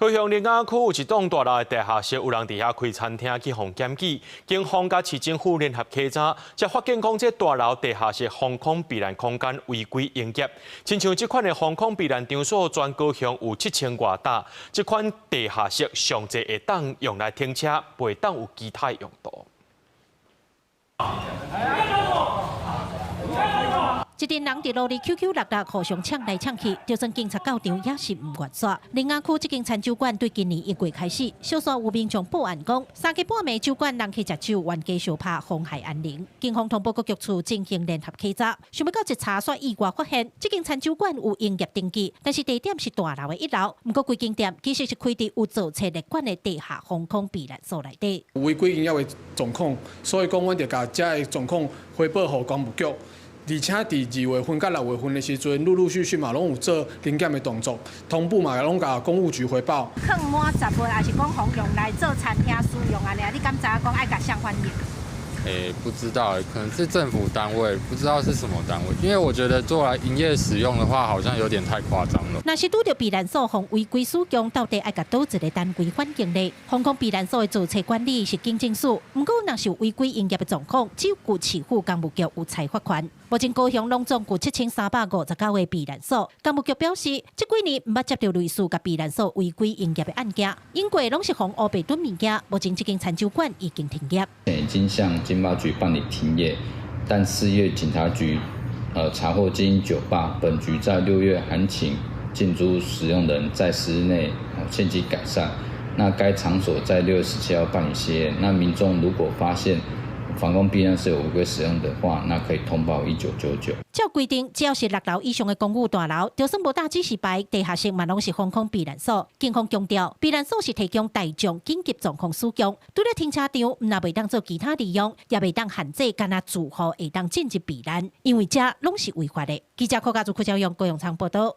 高雄苓雅區有一棟大樓的地下室，有人佇遐開餐廳去予檢舉，警方佮市政府聯合稽查，才發現講這大樓地下室防空避難空間違規營業。親像這款的防空避難場所，全高雄有7000外搭，這款地下室上濟會當用來停車，袂當有其他用途。一陣人佇路裡 Q Q 六六，互相搶來搶去，就算警察到場也是毋願煞。苓雅區這間餐酒館對今年1月開始，小說有民眾報案講，三更半暝酒館人客食酒，冤家相拍，妨害安寧。警方通報各局處進行聯合稽查，想欲到一查煞意外發現，這間餐酒館有營業登記，但是地點是大樓的一樓，毋過規間店其實是開佇有造冊列管的地下防空避難所內底。違規營業的狀況，所以講，阮就共遮的狀況回報予工務局。而且佇2月份佮6月份的時陣，陸陸續續嘛攏有做臨檢的動作，同步嘛攏共工務局回報。囥滿雜物，抑是講予用來做餐廳使用按呢？你敢知影講愛共誰反映？欸，不知道，可能是政府單位，不知道是什麼單位。因為我覺得做來營業使用的話，好像有點太誇張了。若是拄著避難所予違規使用，到底愛共佗一个單位反映呢？防空避難所的造冊管理是警政署，毋過若是有違規營業的狀況，只有市府工務局有裁罰權。目前高雄攏總有7359個避難所，工務局表示，這幾年毋捌接著類似共避難所違規營業的案件，因過攏是予烏白頓物件。目前這間餐酒館已經停業。已經向經貿局辦理停業，但4月警察局查獲經營酒吧，本局在6月函請建築使用人在10日內限期改善。那該場所在6月17號辦理歇業。那民眾如果發現防空避難室有違規使用的話，那可以通報1999。照規定，只要是六樓以上的公寓大樓，就算無打指示牌，地下室嘛攏是防空避難所。警方強調，避難所是提供大眾緊急狀況使用，除了停車場，毋但袂當做其他利用，也袂當限制干焦住戶會當進入避難，因為這攏是違法的。記者柯家祖、柯昭勇、高永昌報道。